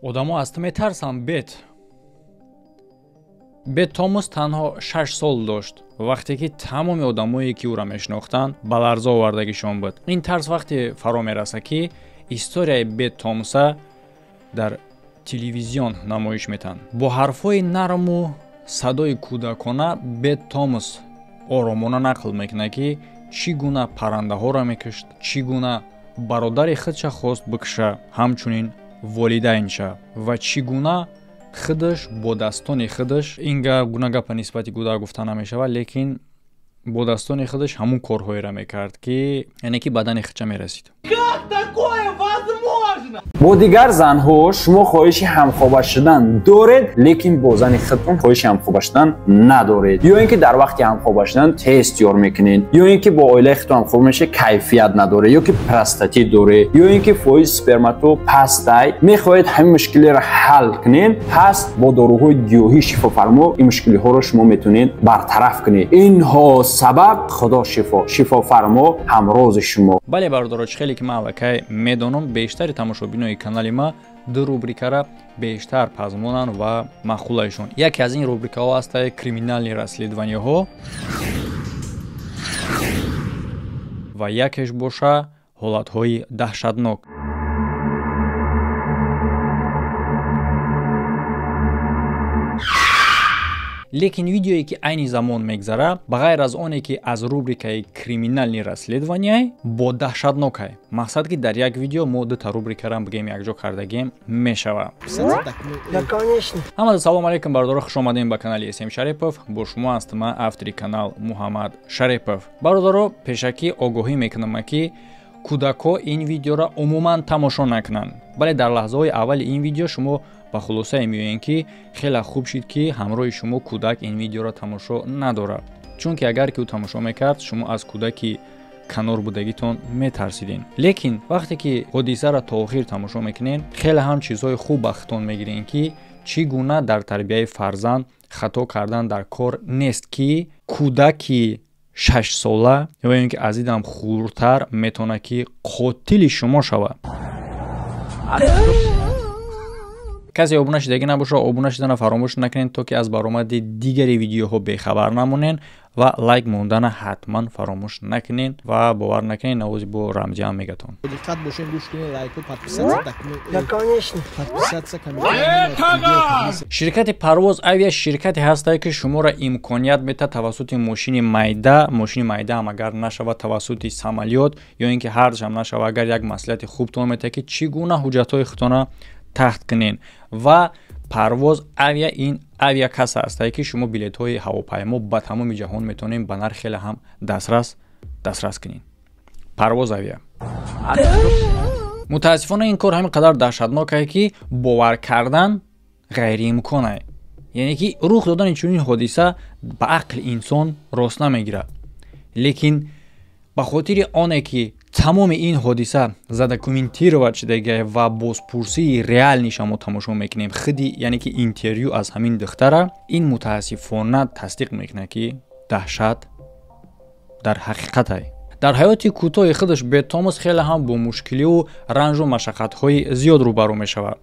Одамо аз ту метарсанд, Бет. Бет Томас танҳо 6 сол дошт, вақте ки тамоми одамое ки ӯро мешинохтанд ба ларза овардагишон буд. Ин тарс вақте фаро мерасад, ки историяи Бет Томаса дар телевизион намоиш метаҳанд. Бо ҳарфҳои нарму садои кӯдакона Бет Томас оромона нақл мекунад, ки чӣ гуна паррандаҳоро мекушт, чӣ гуна бародари худша хост бикуша, ҳамчунин волидайнша, ва чӣ гуна худаш бо дастони худаш, ин гуна гапа нисбати кӯдак гуфта намешавад, лекин бо дастони худаш ҳамун корҳоеро мекард, ки яъне ки бадани худша мерасид. Бо дигар занҳо шумо хоҳиши ҳамхоба шудан доред, лекин бо зани худтон хоҳиши ҳамхоба шудан надоред, ё ин ки дар вақти ҳамхоба шудан тест ёр мекунед, ё ин ки бо оилаи худтон ҳамхоба мешавед, кайфият надоред, ё ки простатит доред, ё ин ки фоизи спермато пастай, мехоҳед ҳамин мушкилиро ҳал кунед, пас бо доруҳои гиёҳӣ шифофармо ин мушкилиҳоро шумо метавонед бартараф кунед. Инҳо сабаб Худо шифо, шифофармо ҳамрози шумо. Бале бародаро, чӣ хеле ки ман аллакай медонам, бештари тамошобинои канали ма ду рубрикара бештар пазмонанд ва маъқулашон. Яке аз ин рубрикаҳо ҳастае криминальные расследованияҳо ва якеш боша ҳолатҳои даҳшатнок. Лекин видеое ки айни замон мегзара, ба ғайр аз оне ки аз рубрикаи криминальные расследования бо даҳшатнокай. Мақсад ки дар як видео мо дута рубрикара бигем якҷо кардагем мешава. Ҳамада салом алейкум бародаро, хуш омадем ба канали СМ Шарипов. Бо шумо ҳастам ман, автори канал Муҳаммад Шарипов. Бародаро, пешакӣ огоҳӣ мекунам, ки кӯдакҳо ин видеоро умуман тамошо накунанд. Бале, дар лаҳзаҳои аввали ин видео шумо ба хулосае меоем, ки хеле хуб шид, ки ҳамроҳи шумо кӯдак ин видеоро тамошо надорад, чунки агар ки ӯ тамошо мекард, шумо аз кӯдаки канор будагитон метарсидин. Лекин вақте ки ҳодисаро то охир тамошо мекунед, хеле ҳам чизҳои хуб ба худтон мегиред, ки чӣ гуна дар тарбияи фарзанд хато кардан дар кор нест, ки кӯдаки 6 сола ё ин ки аз идам хурдтар метавонад, ки қотили шумо шавад. Касе обуна шидагӣ набошад, обуна шидана фаромӯш накунед, то ки аз баромади дигари видеоҳо бехабар намонед ва лайк мондана ҳатман фаромӯш накунед ва бовар накунед, навози бо рамзиам мегатон. Диққат бошед, гӯш кунед, лайку, подписаться дакунед. Подписаться, комментарий. Ширкати Парвоз Авиа ширкате ҳастае, ки шуморо имконият метаҳад тавассути мошини майда, мошини майда ҳам агар нашавад, тавассути самолёт ё ин ки ҳарчам нашавад, агар як маслиҳати хубтон метаҳад, ки чӣ гуна ҳуҷҷатҳои худтона тахт кунед. Ва Парвоз Авиа ин авиакасса ҳастае, ки шумо билетҳои ҳавопаймо ба тамоми ҷаҳон метавонед ба нарх хеле ҳам дастрас кунед. Парвоз Авиа. Мутаассифона ин кор ҳамин қадар даҳшатнок ае, ки бовар кардан ғайриимкон ае. Яъне ки рух додани чунин ҳодиса ба ақли инсон рост намегирад. Лекин ба хотири оне ки тамоми ин ҳодиса задокументировать шудагия ва бозпурсии реальныйша мо тамошо мекунем, худи яъне ки интервю аз ҳамин духтара, ин мутаассифона тасдиқ мекунад, ки даҳшат дар ҳақиқатай. Дар ҳаёти кӯтоҳи худаш Бет Томас хеле ҳам бо мушкиливу ранҷу машаққатҳои зиёд рӯбарӯ мешавад.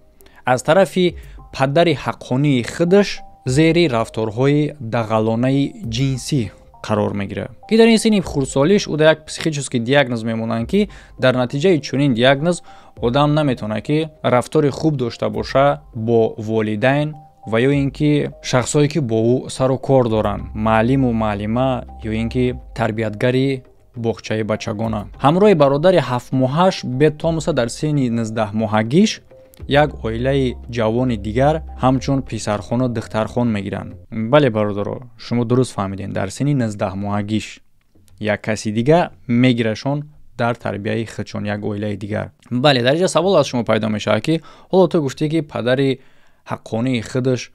Аз тарафи падари ҳаққонии худаш зери рафторҳои дағалонаи ҷинсӣ қарор мегирад, ки дар ин синни хурдсолиш ӯ дар як психический диагноз мемонанд, ки дар натиҷаи чунин диагноз одам наметавонад, ки рафтори хуб дошта боша бо волидайн ва ё ин ки шахсое, ки бо ӯ сару кор доранд, маълиму маълима ё ин ки тарбиятгари боғчаи бачагона. Ҳамроҳи бародари 7-моҳаш Бет Томаса дар синни 19-моҳагиш як оилаи ҷавони дигар ҳамчун писархону духтархон мегиранд. Бале бародаро, шумо дуруст фаҳмидем, дар синни 19-моҳагиш як каси дигар мегирашон дар тарбияи худшон, як оилаи дигар. Бале, дар инҷа савол аз шумо пайдо мешавад, ки ҳоло ту гуфтӣ, ки падари ҳаққонии худаш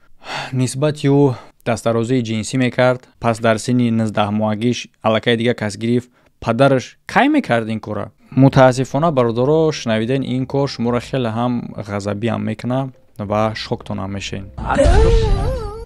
нисбати ӯ дастдарозии ҷинсӣ мекард, пас дар синни 19-моҳагиш аллакай дигар кас гирифт, падараш кай мекард ин кора? Мутаассифона бародаро, шунавидани ин кор шуморо хеле ҳам ғазабиам мекунад ва шоктонам мешавед.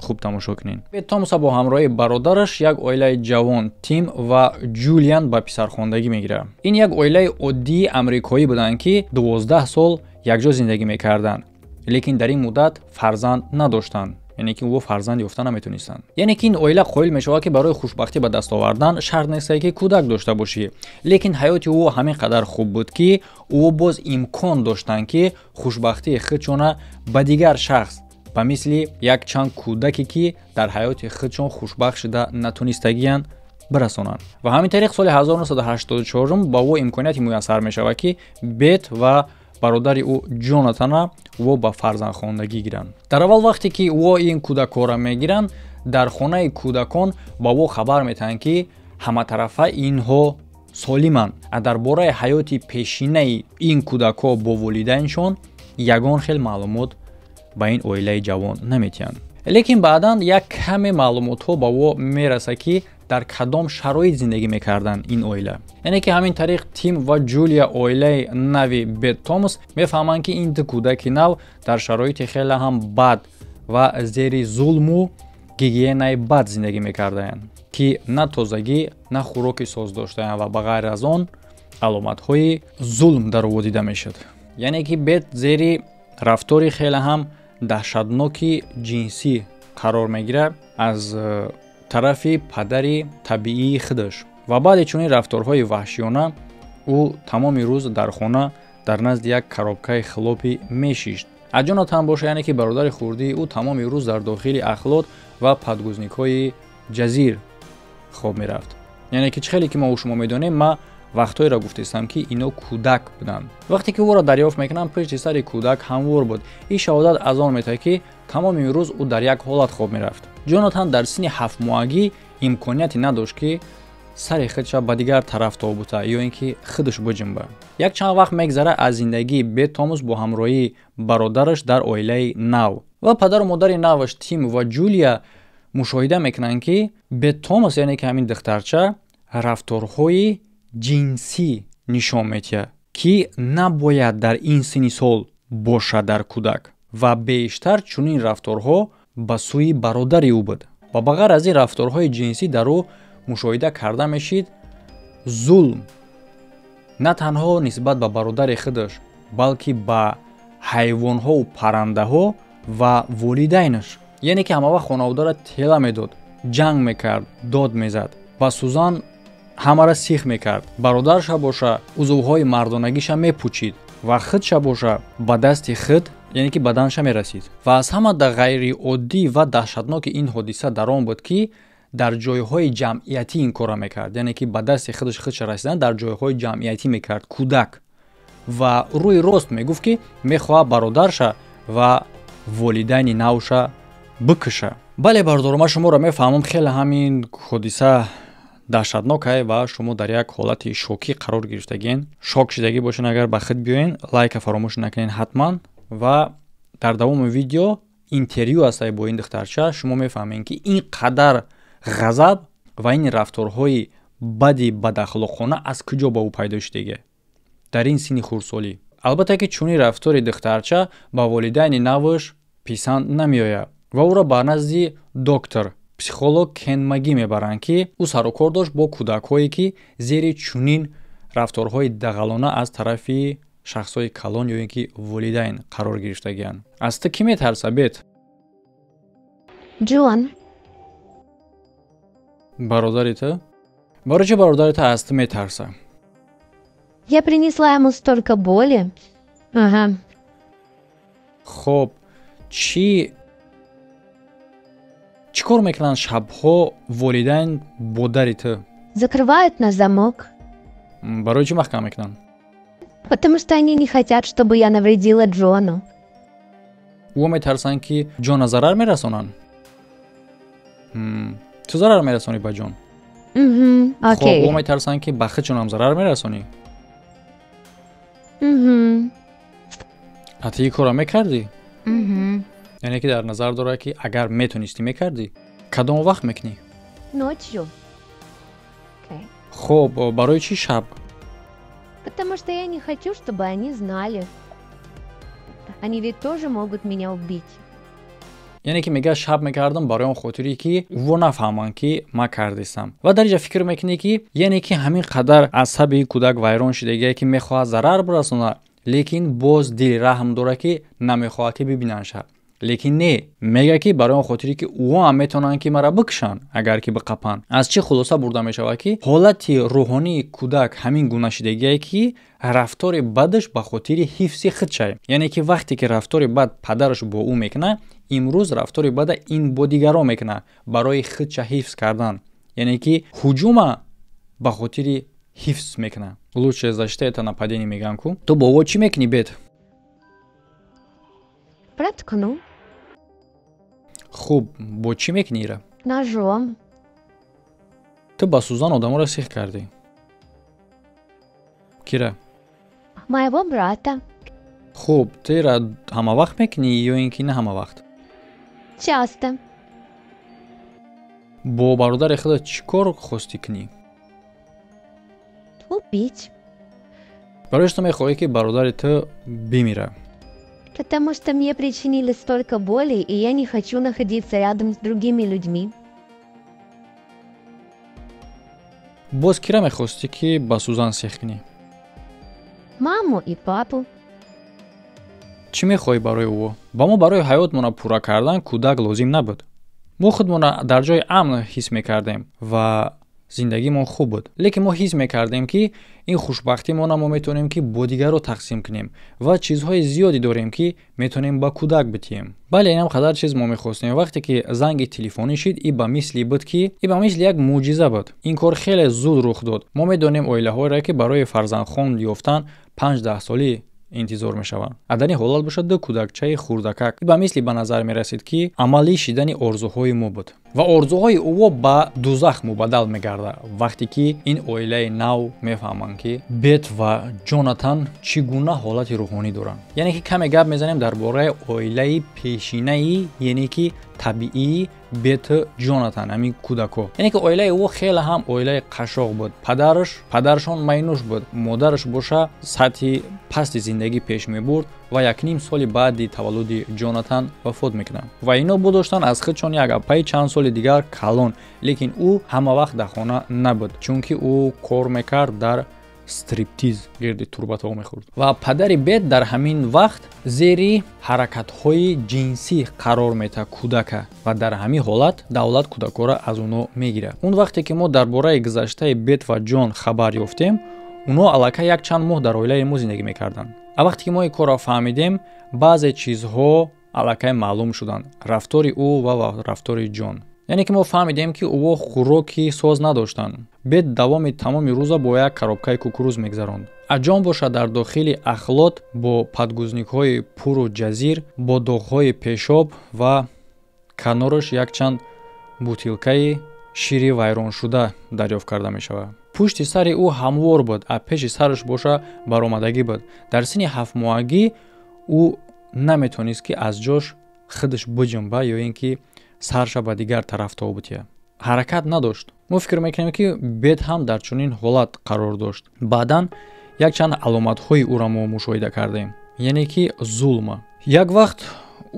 Хуб тамошо кунед. Бет Томаса бо ҳамроҳии бародараш як оилаи ҷавон Тим ва Ҷулиан ба писархондагӣ мегирад. Ин як оилаи оддии амрикоӣ буданд, ки 12 сол якҷо зиндагӣ мекарданд. Лекин дар ин муддат фарзанд надоштанд, яъне ки ӯ фарзанд ёфта наметонистанд. Яъне ки ин оила қоил мешавад, ки барои хушбахтӣ ба даст овардан шарт нестае, ки кӯдак дошта бошӣ. Лекин ҳаёти ӯ ҳамин қадар хуб буд, ки ӯ боз имкон доштанд, ки хушбахтии худшона ба дигар шахс, ба мисли якчанд кӯдаке, ки дар ҳаёти худшон хушбахт шуда натонистагиянд, бирасонанд. Ва ҳамин тариқ соли 1984 ба ӯ имконияти муяссар мешавад, ки Бет ва бародари ӯ Ҷонатана ӯ ба фарзандхондагӣ гиранд. Дар аввал, вақте ки ӯ ин кӯдакҳоро мегиранд, дар хонаи кӯдакон ба ӯ хабар метаҳанд, ки ҳаматарафа инҳо солиманд. Дар бораи ҳаёти пешинаи ин кӯдакҳо бо волидайншон ягон хел маълумот ба ин оилаи ҷавон наметиҳанд. Лекин баъдан як каме маълумотҳо ба ӯ мерасад, ки дар кадом шароит зиндагӣ мекарданд ин оила. Яъне ки ҳамин тариқ Тим ва Ҷулия, оилаи нави Бет Томас, мефаҳманд, ки ин ду кӯдаки нав дар шароити хеле ҳам бад ва зери зулму гигиенаи бад зиндагӣ мекардаянд, ки на тозагӣ, на хӯроки соз доштаянд ва ба ғайр аз он аломатҳои зулм дар ӯ дида мешуд. Яъне ки Бет зери рафтори хеле ҳам даҳшатноки ҷинсӣ қарор мегирад аз тарафи падари табиии худаш. Ва баъди чунин рафторҳои ваҳшиёна ӯ тамоми рӯз дар хона дар назди як коробкаи хилопӣ мешишт. Аз Ҷонатан боша, яъне ки бародари хурдии ӯ, тамоми рӯз дар дохили ахлот ва подгузникҳои ҷазир хоб мерафт. Яъне ки чӣ хеле ки мо шумо медонем, ма вақтҳоеро гуфтестам, ки ино кӯдак буданд. Вақте ки ӯро дарёфт мекунанд, пишти сари кӯдак ҳамвор буд. Ин шаҳодат аз он метавад, ки тамоми рӯз ӯ дар як ҳолат хоб мерафт. Ҷонатан дар синни ҳафтмоҳагӣ имконияте надошт, ки сари худша ба дигар тараф тобута ё ин ки худаш биҷунба. Як чанд вақт мегзара аз зиндагии Бет Томас бо ҳамроҳии бародараш дар оилаи нав, ва падару модари наваш Тим ва Ҷулия мушоҳида мекунанд, ки Бет Томас, яъне ки ҳамин духтарча, рафторҳои ҷинсӣ нишон медиҳад, ки набояд дар ин синни сол бошад дар кӯдак, ва бештар чунин рафторҳо ба сӯи бародари ӯ буд. Ва ба ғайр аз ин рафторҳои ҷинсӣ дар ӯ мушоҳида карда мешид зулм на танҳо нисбат ба бародари худаш, балки ба ҳайвонҳову паррандаҳо ва волидайнаш. Яъне ки ҳамавақт хонаводаро тела медод, ҷанг мекард, дод мезад ва сӯзан ҳамаро сих мекард. Бародарша боша, узвҳои мардонагиша мепучид ва худша боша, ба дасти худ, яъне ки баданша мерасид. Ва аз ҳама ғайриоддӣ ва даҳшатноки ин ҳодиса дар он буд, ки дар ҷойҳои ҷамъиятӣ ин корро мекард, яъне ки ба дасти худаш худша расидан дар ҷойҳои ҷамъиятӣ мекард кӯдак. Ва рӯи рост мегуфт, ки мехоҳад бародарша ва волидайни навша бикуша. Бале, бародаро, ман шуморо мефаҳмам, хеле ҳамин ҳодиса даҳшатнокае ва шумо дар як ҳолати шокӣ қарор гирифтагиен. Шок шидагӣ бошен, агар ба худ биёен, лайка фаромӯш накунед ҳатман. Ва дар давоми видео интервю ҳастае бо ин духтарча, шумо мефаҳмед, ки ин қадар ғазаб ва ин рафторҳои бади бадахлоқона аз куҷо ба ӯ пайдо шудагия дар ин синни хурдсолӣ. Албатта ки чунин рафтори духтарча ба волидайни наваш писанд намеояд ва ӯро ба назди доктор психолог Кен Магӣ мебаранд, ки ӯ сарукор дошт бо кӯдакҳое, ки зери чунин рафторҳои дағалона аз тарафи шахсҳои калон ё ин ки волидайн қарор гирифтагианд. Аз ту кӣ метарса, Бет? Джон. Бародари ту? Барои чӣ бародари ту аз ту метарса? Я принесла ему столько боли. Ага. Хоб, чӣ кор мекунанд шабҳо волидайн бо дари ту? Закрывают на замок. Барои чӣ маҳкам мекунанд? Потому что они не хотят, чтобы я навредила Джону. Ӯ метарсанд, ки Ҷона зарар мерасонанд? Ту зарар мерасонӣ ба Ҷон? Угу, Хоб, окей. ӯ метарсанд, ки ба худшонам зарар мерасонӣ? Угу. А ту ин корро мекардӣ? Угу. Яъне ки дар назар дорад, ки агар метонистӣ, мекардӣ. Кадом вақт мекунӣ? Ночью. Окей. Хоб, барои чӣ шаб? Потому что я не хочу, чтобы они знали. Они ведь тоже могут меня убить. Яъне ки мегӯяд, шаб мекардам барои он хотире, ки ӯ нафаҳманд, ки ман кардистам. Ва дар инҷа фикр мекунӣ, ки яъне ки ҳамин қадар асаби кӯдак вайрон шидагие, ки мехоҳад зарар бирасонад. Лекин боз дили раҳм дора, ки намехоҳад, ки бибинанша. Лекин не, мега, ки барои он хотире, ки ӯ ҳам метавонанд, ки мара бикушанд, агар ки биқапанд. Аз чӣ хулоса бурда мешавад, ки ҳолати рӯҳонии кӯдак ҳамин гуна шидагие, ки рафтори бадаш ба хотири ҳифзи худшай. Яъне ки вақте ки рафтори бад падараш бо ӯ мекунад, имрӯз рафтори бада ин бо дигарон мекунад барои худша ҳифз кардан. Яъне ки ҳуҷума ба хотири ҳифз мекунад. Лучшая защита — это нападение, мегӯянд ку. Ту бо ӯ чӣ мекунӣ, Бет? Проткну. Хуб, бо чӣ мекунӣ ира? Ножом. Ту ба сӯзан одаморо сих кардӣ. Кира? Моего брата. Хуб, ту ира ҳама вақт мекунӣ ё ин ки на ҳама вақт? Часто. Бо бародари худат чӣ кор хостӣ кунӣ? Убить. Барои ту мехоҳӣ, ки бародари ту бимира? Потому что мне причинили столько боли, и я не хочу находиться рядом с другими людьми. Боз кира мехостӣ, ки ба сӯзан сех кунӣ? Маму и папу. Чӣ мехоҳӣ барои ӯ? Ба мо барои ҳаётмона пурра кардан кӯдак лозим набуд. Мо худмонро дар ҷои амн ҳис мекардем ва зиндагимон хуб буд, лекин мо ҳис мекардем, ки ин хушбахтимонро мо метавонем, ки бо дигарро тақсим кунем ва чизҳои зиёде дорем, ки метавонем ба кӯдак битиҳем. Бале, инам қадар чиз мо мехостем. Вақте ки занги телефонӣ шид, и ба мисли буд, ки и ба мисли як мӯъҷиза буд. Ин кор хеле зуд рух дод. Мо медонем оилаҳоеро, ки барои фарзандхон ёфтан 5-10 солӣ интизор мешаванд, а дар ин ҳолат бошад ду кӯдакчаи хурдакак. Ба мисли ба назар мерасид, ки амалӣ шидани орзуҳои мо буд ва орзуҳои ӯ ба дузах мубаддал мегардад, вақте ки ин оилаи нав мефаҳманд, ки Бет ва Ҷонатан чӣ гуна ҳолати рӯҳонӣ доранд. Яъне ки каме гап мезанем дар бораи оилаи пешинаи, яъне ки табиии Бет, Ҷонатан, ҳамин кӯдакҳо. Яъне ки оилаи ӯ хеле ҳам оилаи қашоқ буд. Падарашон майнӯш буд, модараш боша сатҳи пасти зиндагӣ пеш мебурд ва якним соли баъди таваллуди Ҷонатан вафот мекунад. Ва ино будоштанд аз худшон як апаи чанд соли дигар калон, лекин ӯ ҳама вақт дар хона набуд, чунки ӯ кор мекард дар стриптиз, гирди турбатҳо мехӯрд. Ва падари Бет дар ҳамин вақт зери ҳаракатҳои ҷинсӣ қарор метаҳад кӯдака ва дар ҳамин ҳолат давлат кӯдакҳоро аз онҳо мегирад. Он вақте ки мо дар бораи гузаштаи Бет ва Ҷон хабар ёфтем, онҳо аллакай якчанд моҳ дар оилаи мо зиндагӣ мекарданд. А вақте ки мо ин корро фаҳмидем, баъзе чизҳо аллакай маълум шуданд: рафтори ӯ ва рафтори Ҷон. Яъне ки мо фаҳмидем, ки ӯ хӯроки соз надоштанд. Бет давоми тамоми рӯза бо як коробкаи кукуруз мегзаронд, а Ҷон бошад дар дохили ахлот бо подгузникҳои пуру ҷазир, бо доғҳои пешоб ва канораш якчанд бутилкаи шири вайроншуда дарёфт карда мешавад. Пушти сари ӯ ҳамвор буд, а пеши сараш боша баромадагӣ буд. Дар синни 7-моҳагӣ ӯ наметавонист, ки аз ҷош худаш биҷунба ё ин ки сарша ба дигар тараф тоб бутия, ҳаракат надошт. Мо фикр мекунем, ки Бет ҳам дар чунин ҳолат қарор дошт. Баъдан якчанд аломатҳои ӯро мо мушоҳида кардем, яъне ки зулма. Як вақт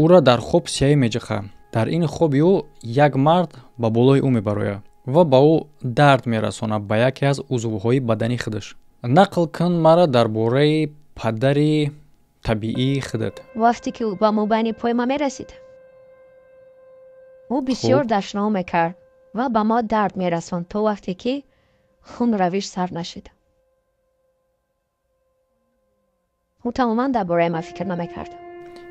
ӯра дар хоб сияҳӣ меҷиқа. Дар ин хоби ӯ як мард ба болои ӯ мебарояд ва ба ӯ дард мерасонад ба яке аз узвҳои бадани худаш. Нақл кун мара дар бораи падари табиии худат. Вақте ки ӯ ба мобайни пои ман мерасид, ӯ бисёр дашном мекард ва ба мо дард мерасонд, то вақте ки хунравиш сар нашид. Ӯ тамоман дар бораи ман фикр намекард.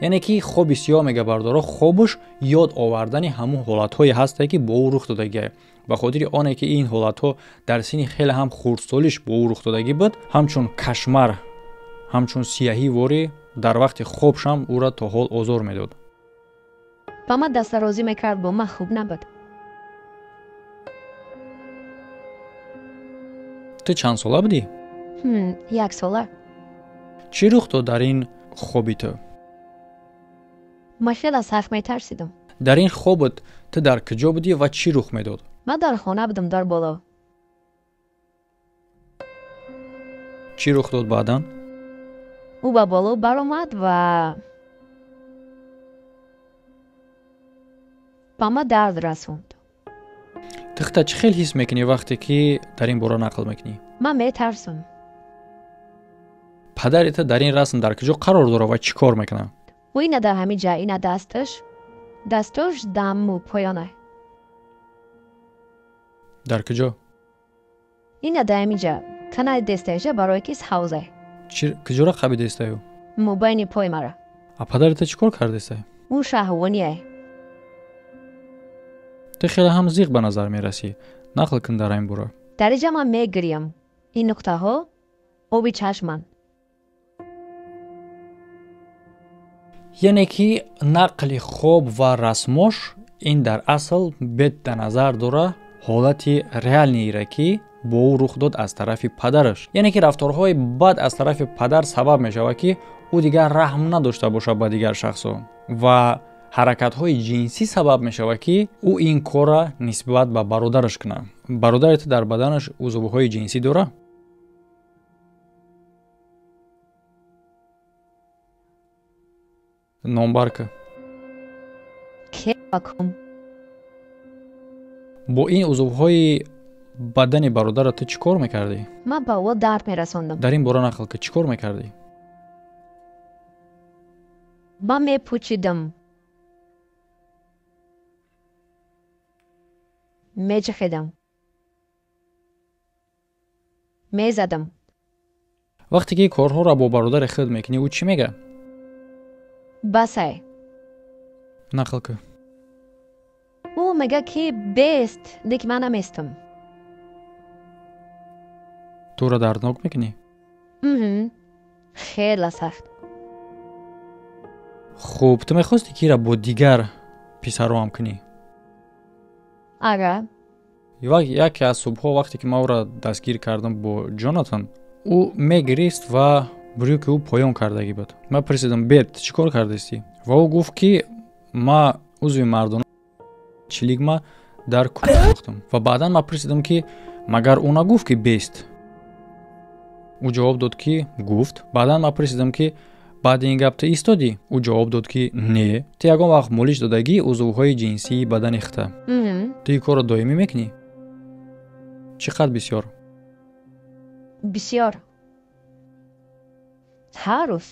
Яъне ки хоби сиёҳ, мега бардоро, хобаш ёд овардани ҳамун ҳолатҳое ҳастае, ки бо ӯ рух додагиа. Ба хотири оне ки ин ҳолатҳо дар синни хеле ҳам хурдсолиш бо ӯ рух додагӣ буд, ҳамчун кошмар, ҳамчун сияҳӣ ворӣ дар вақти хобшам ӯра то ҳол озор медод. Ба ман дастдарозӣ мекард, бо ман хуб набуд. Ту чанд сола будӣ? 1 сола. Чӣ рух дод дар ин хоби ту? Ман хеле сахт метарсидам. Дар ин хобат ту дар куҷо будӣ ва чӣ рух медод? Ман дар хона будам, дар боло. Чӣ рух дод баъдан? Ӯ ба боло баромад ва ба ман дард расонд. Ту худта чӣ хел ҳис мекунӣ, вақте ки дар ин бора нақл мекунӣ? Ман метарсам. Падари ту дар ин расм дар куҷо қарор дорад ва чӣ кор мекунад? Ӯ ина дар ҳамин ҷа, ина дасташ. Дастош даму поёна. Дар куҷо? Ина дар ҳамин ҷа. Канаи десташа барои ки ҳавзе. Куҷоро қабидестаю? Мобайни пой мара. А падари ту чӣ кор кардестай? Ӯ шаҳвоние. Ту хеле ҳам зиқ ба назар мерасӣ. Нақл кун дар ин бора. Дар инҷа ман мегирям. Ин нуқтаҳо оби чашманд. Яъне ки нақли хоб ва расмош ин дар асл бет дар назар дора ҳолати реалниеро ки бо ӯ рух дод аз тарафи падараш. Яъне ки рафторҳои бад аз тарафи падар сабаб мешавад ки ӯ дигар раҳм надошта бошад ба дигар шахсҳо ва ҳаракатҳои ҷинсӣ сабаб мешавад ки ӯ ин корра нисбат ба бародараш кунад. Бародари ту дар баданаш узвҳои ҷинсӣ дорад? Номбар кун. Бо ин узвҳои бадани бародарат ту чӣ кор мекардӣ? Ман ба ӯ дард мерасондам. Дар ин бора нақл кун, чӣ кор мекардӣ? Ман мепучидам. Меҷахедам. Мезадам. Вақте ки корҳоро бо бародари худ мекунӣ, ӯ чӣ мегӯяд? Басай. Нақл кун. Ӯ мегӯяд ки бест, лекин ман наместам. Туро дарднок мекунӣ? Хеле сахт. Хуб, ту мехости ки ира бо дигар писароам кунӣ? Ага. Яке аз субҳҳо вақте ки ман ӯро дастгир кардам бо Ҷонатан, ӯ мегирист ва брюки ӯ поён кардагӣ буд. Ман пурсидам, бет, чӣ кор кардастӣ? Ва ӯ гуфт ки ман узви мардона чилигма дар кӯхтам. Ва баъдан ман пурсидам ки магар ӯ нагуфт ки бест? Ӯ ҷавоб дод ки гуфт. Баъдан ман пурсидам ки баъди ин гап ту истодӣ? Ӯ ҷавоб дод ки не. Ту ягон вақт молиш додагӣ узвҳои ҷинсии бадани худта? Ту ин корро доимӣ мекунӣ? Чӣ қадр бисёр? Бисёр. Ҳар рӯз.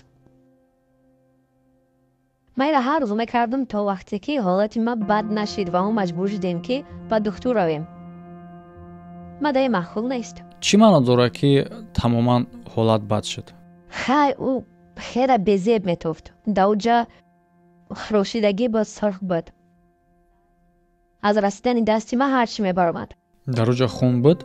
Ман инро ҳар рӯз мекардам то вақте ки ҳолати ман бад нашид ва мо маҷбур шудем ки ба духтур равем. Ман дар ин маъқул нест. Чӣ маъно дорад ки тамоман ҳолат бад шуд? Хай, ӯ хеле безеб метофт. Дар оҷа хӯрошидагӣ буд, сурх буд. Аз расидани дасти ман ҳар чӣ мебаромад. Дар оҷа хун буд?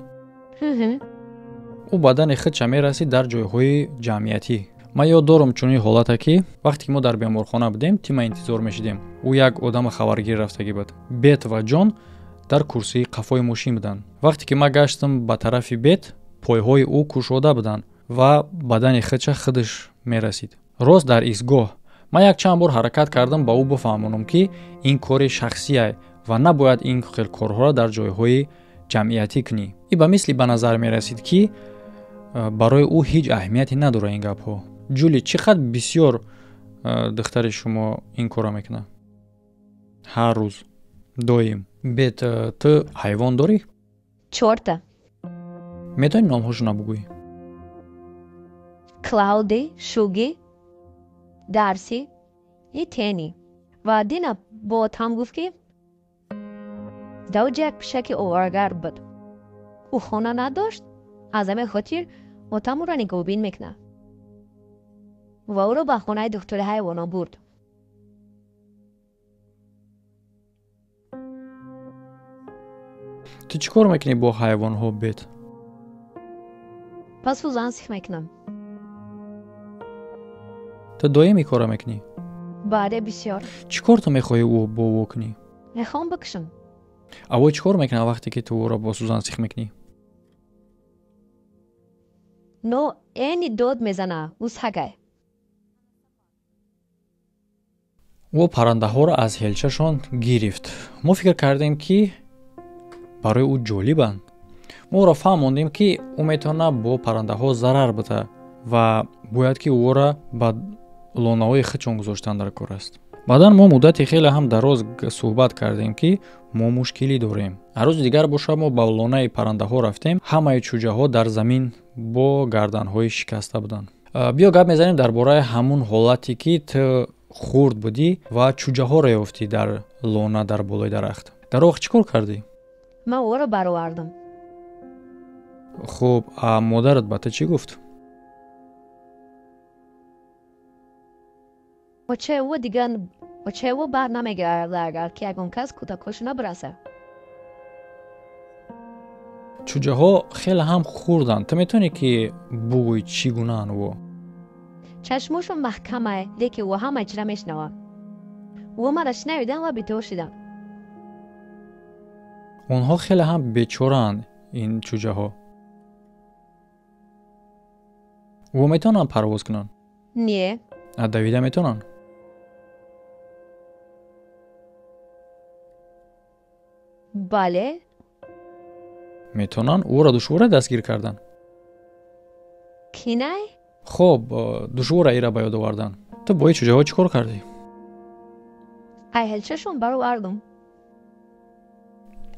Ӯ бадани худша мерасид дар ҷойҳои ҷамъиятӣ. Ман ёд дорам чунин ҳолате ки вақте ки мо дар беморхона будем, тима интизор мешидем. Ӯ як одами хабаргир рафтагӣ буд. Бет ва Ҷон дар курсии қафои мошин буданд. Вақте ки ман гаштам ба тарафи Бет, пойҳои ӯ кушода буданд ва бадани худша худаш мерасид. Рост дар истгоҳ. Ман якчанд бор ҳаракат кардам ба ӯ бифаҳмонам ки ин кори шахсие ва набояд ин хел корҳоро дар ҷойҳои ҷамъиятӣ кунӣ. Ин ба мисли ба назар мерасид ки барои ӯ ҳеҷ аҳамияте надорад ин гапҳо. Ҷули, чӣ қадр бисёр духтари шумо ин корро мекунад? Ҳар рӯз, доим. Бет, ту ҳайвон дорӣ? Чорта. Метавонӣ номҳошонро бугӯӣ? Клауди, Шуги, Дарси и Тени. Ва Дина бо отам гуфт ки дар оҷа як пишаки оворагард буд. Ӯ хона надошт, аз ҳамин хотир отам ӯро нигоҳубин мекунад ва ӯро ба хонаи духтури ҳайвонот бурд. Ту чӣ кор мекунӣ бо ҳайвонҳо, Бет? Пас сӯзан сих мекунам. Ту доим ин корро мекунӣ? Бале, бисёр. Чӣ кор ту мехоҳӣ ӯ бо ӯ кунӣ? Мехоҳам бикушам. Аввал чӣ кор мекунад вақте ки ту ӯро бо сӯзан сих мекунӣ? Но эни дод мезана, ӯ сагай. Ӯ паррандаҳоро аз ҳелчашон гирифт. Мо фикр кардем ки барои ӯ ҷолибанд. Мо ӯро фаҳмондем ки ӯ метавонад бо паррандаҳо зарар бита ва бояд ки ӯро ба лонаҳои худшон гузоштан дар кор аст. Баъдан мо муддати хеле ҳам дароз суҳбат кардем ки мо мушкилӣ дорем. Ҳар рӯзи дигар боша мо ба лонаи паррандаҳо рафтем. Ҳамаи чӯҷаҳо дар замин бо гарданҳои шикаста буданд. Биё гап мезанем дар бораи ҳамун ҳолате, ки ту хурд будӣ ва чӯҷаҳоро ёфтӣ дар лона дар болои дарахт. Дар вақт чӣ кор кардӣ? Ман ӯро баровардам. Хуб, а модарат ба ту чӣ гуфт? Очаи ӯ дигар очаи ӯ бар намегардад, ки ягон кас кӯдакҳошо набираса. Чӯҷаҳо хеле ҳам хурданд. Ту метавонӣ ки бугӯӣ чӣ гунаанд ӯ? Чашмошон маҳкамае, лекин ӯ ҳама чизро мешунавад. Ӯ маро шунавидан ва бедор шудам. Онҳо хеле ҳам бечораанд, ин чӯҷаҳо. Ӯ метавонанд парвоз кунанд? Не. А давида метавонанд? Бале. Метавонанд. Ӯро душвора дастгир кардан? Кинай? Хоб, душвора ира ба ёд овардан. Ту бо ин чӯҷаҳо чӣ кор кардӣ? Ай ҳелчашон баровардум.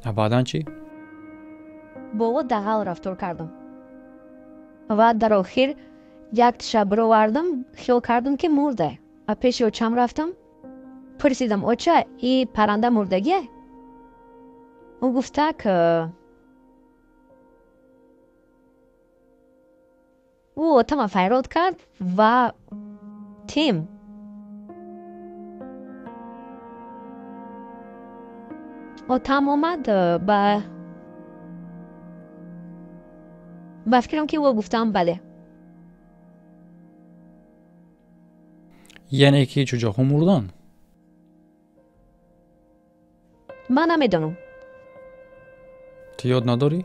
А баъдан чӣ? Бо ӯ дағал рафтор кардам. Ва дар охир як тиша баровардам, хиёл кардам, ки мурда. А пеши очам рафтам, пурсидам: оча, и парранда мурдагие? Ӯ гуфт так. Ӯ отама файрод кард ва тим. Отам омад ба фикрам, ки ӯ гуфтам бале. Яъне ки чӯҷаҳо мурданд? Ман намедонам. Ту ёд надорӣ?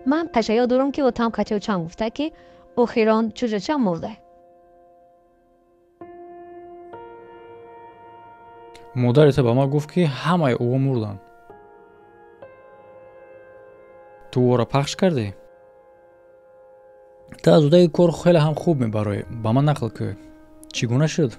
Ман паша ёд дорам, ки отам кати очам гуфта, ки охирон чӯҷачам мурда. Модари ту ба ман гуфт, ки ҳамаи ӯ мурданд. Ту ӯро пахш кардӣ? Ту аз удаи кор хеле ҳам хуб мебароӣ. Ба ман нақл кӯ, чӣ гуна шуд?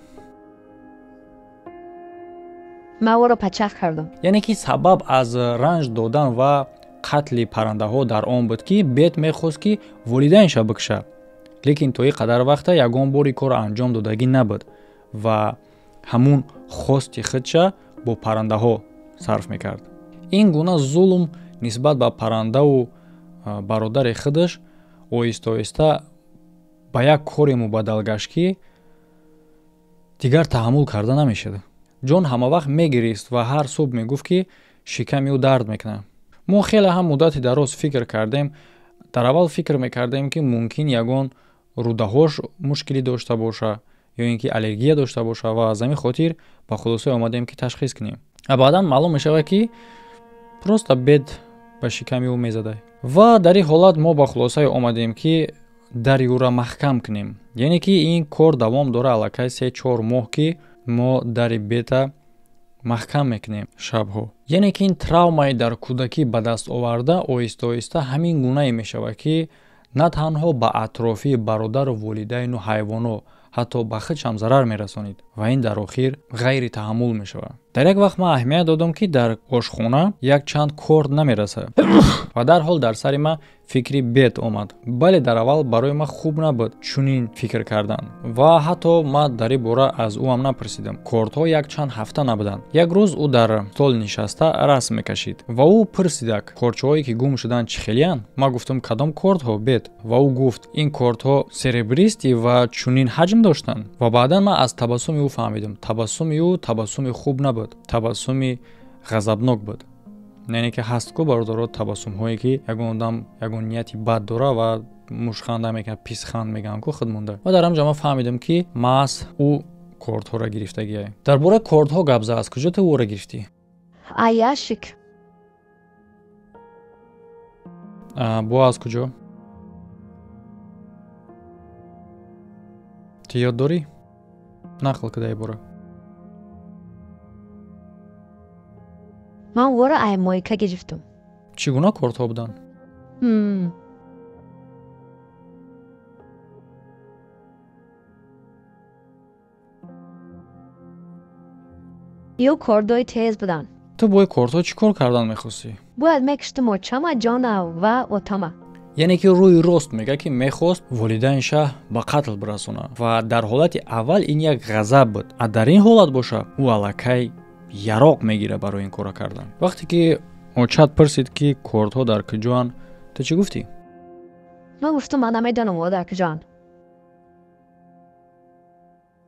Ман ӯро пачах кардам. Яъне ки сабаб аз ранҷ додан ва қатли паррандаҳо дар он буд, ки Бет мехост, ки волидайнша бикушад, лекин то ин қадар вақта ягон бори корро анҷом додагӣ набуд ва ҳамун хости худша бо паррандаҳо сарф мекард. Ин гуна зулм нисбат ба паррандаву бародари худаш оҳиста оҳиста ба як коре мубаддал гашт, ки дигар таҳаммул карда намешуд. Ҷон ҳамавақт мегирист ва ҳар субҳ мегуфт, ки шиками ӯ дард мекунад. Мо хеле ҳам муддати дароз фикр кардем. Дар аввал фикр мекардем, ки мумкин ягон рӯдаҳош мушкилӣ дошта боша ё ин ки аллергия дошта боша, ва аз ҳамин хотир ба хулосае омадем, ки ташхис кунем. А баъдан маълум мешавад, ки просто Бет ба шиками ӯ мезада. Ва дар ин ҳолат мо ба хулосае омадем, ки дари ӯро маҳкам кунем. Яъне ки ин кор давом дора аллакай 3-4 моҳ, ки мо дари Бета маҳкам мекунем шабҳо. Яъне ки ин травмаи дар кӯдакӣ ба даст оварда оҳиста оҳиста ҳамин гунае мешавад, ки на танҳо ба атрофи бародару волидайну ҳайвоно, ҳатто ба худшам зарар мерасонид ва ин дар охир ғайри таҳаммул мешавад. Дар як вақт ман аҳамият додам, ки дар ошхона якчанд корд намерасад ва дарҳол дар сари ман фикри Бет омад. Бале, дар аввал барои ман хуб набуд чунин фикр кардан ва ҳатто ман дар ин бора аз ӯ ҳам напурсидам. Кордҳо якчанд ҳафта набуданд. Як рӯз ӯ дар стол нишаста расм мекашид ва ӯ пурсидак: корчаҳое, ки гум шуданд, чӣ хелиянд? Ман гуфтам: кадом кордҳо, Бет? Ва ӯ гуфт: ин кордҳо серебристый ва чунин ҳаҷм доштанд. Ва баъдан ман аз табассуми ӯ фаҳмидам. Табассуми ӯ табассуми хуб набуд, табассуми ғазабнок буд. Яъне ки ҳаст ку, бародаро, табассумҳое, ки ягон одам ягон нияти бад дора ва мушханда мекунад, писханд мегӯям ку худ монда. Ва дар ҳамҷа ман фаҳмидам, ки маҳз ӯ кордҳоро гирифтагиае. Дар бораи кордҳо гап зад. Аз куҷо ту ӯро гирифтӣ? А ящик. Бо аз куҷо? Ту ёд дорӣ? Нақл ки дар бора. Ман ӯро ай мойка гирифтам. Чӣ гуна кордҳо буданд? Ё кордҳои тез буданд. Ту бо ин кордҳо чӣ кор кардан мехостӣ? Бояд мекуштам очама, Ҷона ва отама. Яъне ки рӯи рост мега, ки мехост волидайнша ба қатл бирасонад. Ва дар ҳолати аввал ин як ғазаб буд, а дар ин ҳолат боша ӯ аллакай яроқ мегирад барои ин кора кардан. Вақте ки очат пурсид, ки кордҳо дар куҷоанд, ту чӣ гуфтӣ? Ман гуфтам, ман намедонам о дар куҷоанд.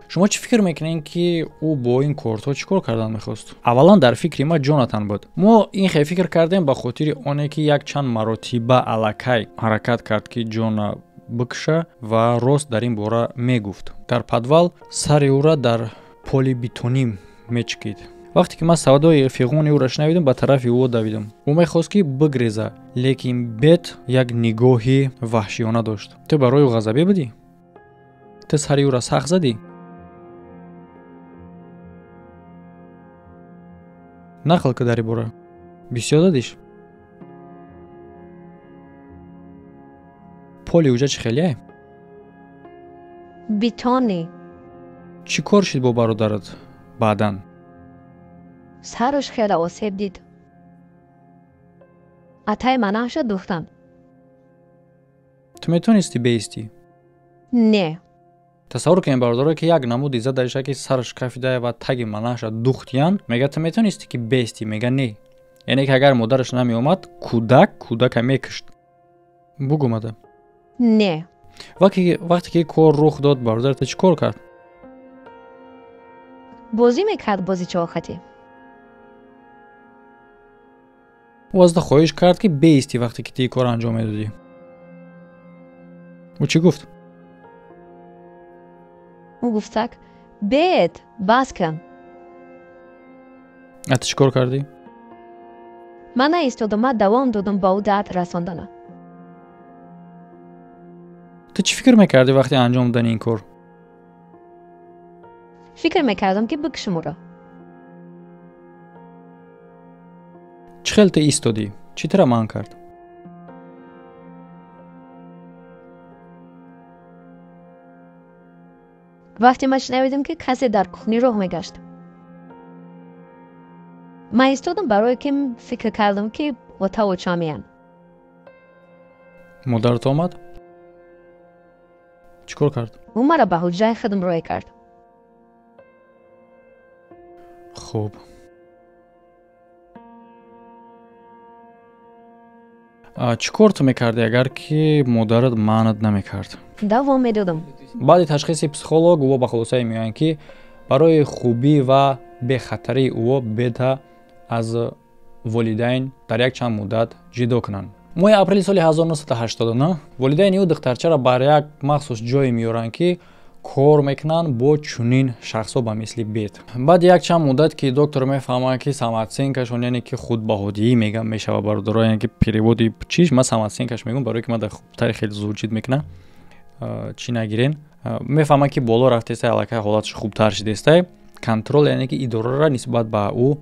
Шумо чӣ фикр мекунед, ки ӯ бо ин кордҳо чӣ кор кардан мехост? Аввалан, дар фикри ма Ҷонатан буд. Мо ин хел фикр кардем ба хотири оне, ки якчанд маротиба аллакай ҳаракат кард, ки ҷона бикша, ва рост дар ин бора мегуфт. Дар подвал сари ӯра дар поли бетонӣ мечикид. Вақте ки ман садои фиғони ӯро шунавидам, ба тарафи ӯ давидам. Ӯ мехост, ки бигреза, лекин Бет як нигоҳи ваҳшиёна дошт. Ту барои ӯ ғазабӣ будӣ? Ту сари ӯро сахт задӣ? Нақл ки дар ин бора. Бисёр задиш? Поли уҷа чӣ хеле? Бетонӣ. Чӣ кор шид бо бародарат баъдан? Сараш хеле осеб дид. Атай манаша духтам. Ту метавонисти беистӣ? Не. Тасаввур кунем, бародаро, ки як намуди задаиша, ки сараш кафидая ва таги манаша духтиян, мега, ту метавонисти, ки беистӣ? Мега, не. Яъне ки агар модараш намеомад, кӯдак кӯдака мекушт. Бугӯ мада. Не. Вақте ки кор рух дод, бародар ту чӣ кор кард? Бозӣ мекард, бозичаохатӣ. Ӯ аз ту хоҳиш кард, ки беистӣ, вақте ки ту ин корро анҷом медодӣ. Ӯ чӣ гуфт? Ӯ гуфтак, бет, бас кун. А ту чӣ кор кардӣ? Ман наистодам, ман давом додам ба ӯ дард расондана. Ту чӣ фикр мекардӣ вақти анҷом додани ин кор? Фикр мекардам, ки бикушам ӯро. Чӣ хел ту истодӣ? Чӣ тура манъ кард? Вақте ман шунавидам, ки касе дар кухни роҳ мегашт, ман истодам, барое ки фикр кардам, ки отаву чамиян. Модарат омад? Чӣ кор кард? Ӯ маро ба ҳуҷраи худам роҳӣ кард. Хуб, чӣ кор ту мекардӣ, агар ки модарат маънат намекард? Давом медодам. Баъди ташхиси психолог ӯ ба хулосае меоянд, ки барои хубӣ ва бехатарии ӯ Бета аз волидайн дар якчанд муддат ҷидо кунанд. Моҳи апрели соли 1989 волидайни ӯ духтарчаро бар як махсус ҷое меоранд, ки кор мекунанд бо чунин шахсҳо ба мисли Бет. Баъди якчанд муддат, ки доктор мефаҳмад, ки самооценкашон, яъне ки худбаҳодиҳӣ мегам мешава, бародаро, яъне ки переводи чиш, ман самооценкаш мегӯм, барое ки ман дар хубтари хеле звучит мекунам, чӣ нагирен, мефаҳмад, ки боло рафтестай, аллакай ҳолаташ хубтар шидестай, контрол, яъне ки идораро нисбат ба ӯ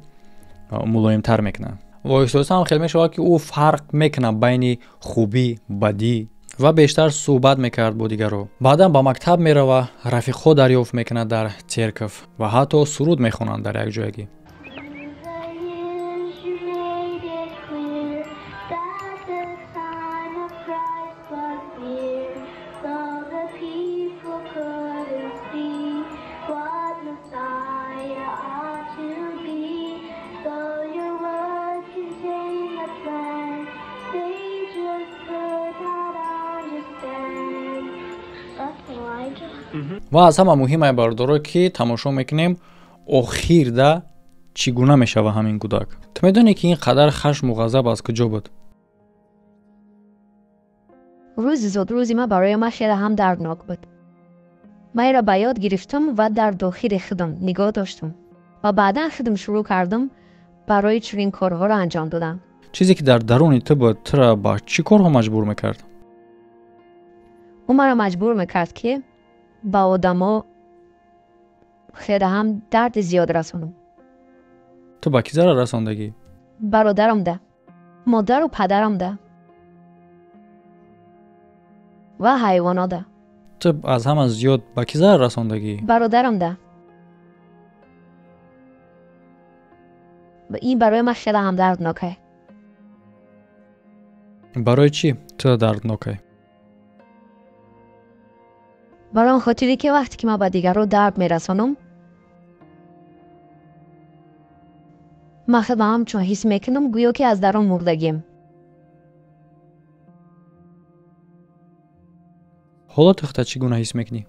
мулоимтар мекунад. Ва оҳиста ҳам хел мешавад, ки ӯ фарқ мекунад байни хубӣ, бадӣ, ва бештар суҳбат мекард бо дигарро. Баъдан ба мактаб мерава, рафиқҳо дарёфт мекунад дар церков ва ҳатто суруд мехонанд дар як ҷоягӣ. Ва аз ҳама муҳимае, бародаро, ки тамошо мекунем, охирда чӣ гуна мешава ҳамин кӯдак. Ту медонӣ, ки ин қадар хашму ғазаб аз куҷо буд? Рӯзи зодрӯзи ман барои ман хеле ҳам дарднок буд. Ман инро ба ёд гирифтам ва дар дохили худам нигоҳ доштам ва баъдан худам шурӯъ кардам барои чунин корҳоро анҷом додан. Чизе ки дар даруни ту буд, тура ба чӣ корҳо маҷбур мекард? Ӯ маро маҷбур мекард, ки ба одамо хеле ҳам дарди зиёд расонам. Ту ба кӣ зарар расондагӣ? Бародарамда, модару падарамда ва ҳайвонода. Ту аз ҳама зиёд ба кӣ зарар расондагӣ? Бародарамда. Ин барои ман хеле ҳам дарднок. Барои чӣ? Ту Чиро дарднокай? Барои он хотире ки вақте ки ман ба дигарро дард мерасонам, ман худам ҳамчун ҳис мекунам, гӯё ки аз дарун мурдагим. Ҳоло ту худат чӣ гуна ҳис мекунӣ?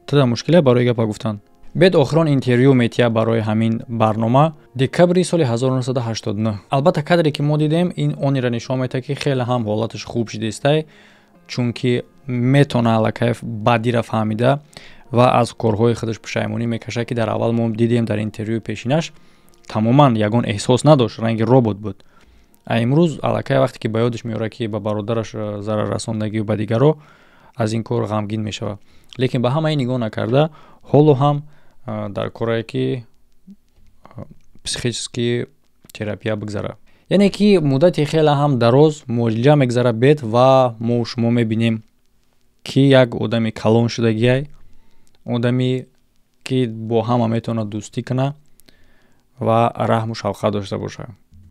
Туда мушкиле барои гапа гуфтан. Бед охирон интервю метия барои ҳамин барнома декабри соли 1989. Албатта, кадре ки мо дидем, ин онеро нишон медиҳад, ки хеле ҳам ҳолаташ хуб шудистай, чунки метона аллакай бадира фаҳмида ва аз корҳои худаш пушаймонӣ мекашад, ки дар аввал мо дидем дар интервюи пешинаш тамоман ягон эҳсос надошт, ранги робот буд. А имрӯз аллакай вақте ки ба ёдаш меорад, ки ба бародараш зарар расондагию ба дигаро, аз ин кор ғамгин мешавад. Лекин ба ҳамаи нигоҳ накарда, ҳоло ҳам дар корае ки психически терапия бигзарад, яъне ки муддати хеле ҳам дароз муолиҷа мегзарад бед, ва мо шумо мебинем, ки як одами калон шудагиай, одаме ки бо ҳама метавонад дӯстӣ кунад ва раҳму шавқат дошта бошад.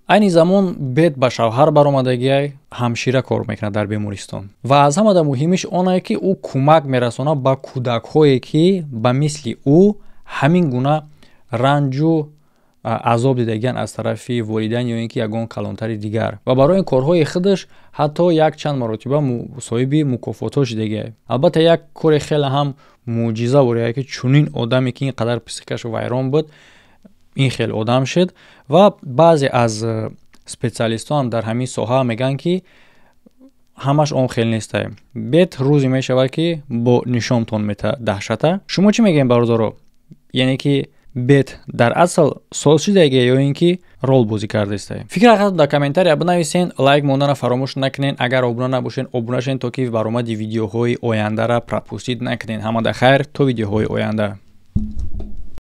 Айни замон бед ба шавҳар баромадагиай, ҳамшира кор мекунад дар бемористон, ва аз ҳамада муҳимиш онае, ки ӯ кӯмак мерасонад ба кӯдакҳое, ки ба мисли ӯ ҳамин гуна ранҷу азоб дидагиан аз тарафи волидайн ё ин ки ягон калонтари дигар, ва барои корҳои худаш ҳатто якчанд маротиба соҳиби мукофотҳо шудагиай. Албатта, як кори хеле ҳам мӯъҷиза бурия, ки чунин одаме, ки ин қадар психикаш вайрон буд, ин хел одам шуд. Ва баъзе аз специалистҳо ҳам дар ҳамин соҳа мегӯянд, ки ҳамаш он хел нестай. Бед рӯзе мешавад, ки бо нишонтон мета даҳшата. Шумо чӣ мегӯем, бародаро? Яъне ки бед дар асл соз шудагия ё ин ки рол бозӣ кардастай? Фикр хатон дар комментария бинависен, лайк мондана фаромӯш накунен. Агар обуна набошен, обуна шен, то ки баромади видеоҳои ояндара пропустить накунен. Ҳамада хайр, то видеоҳои оянда.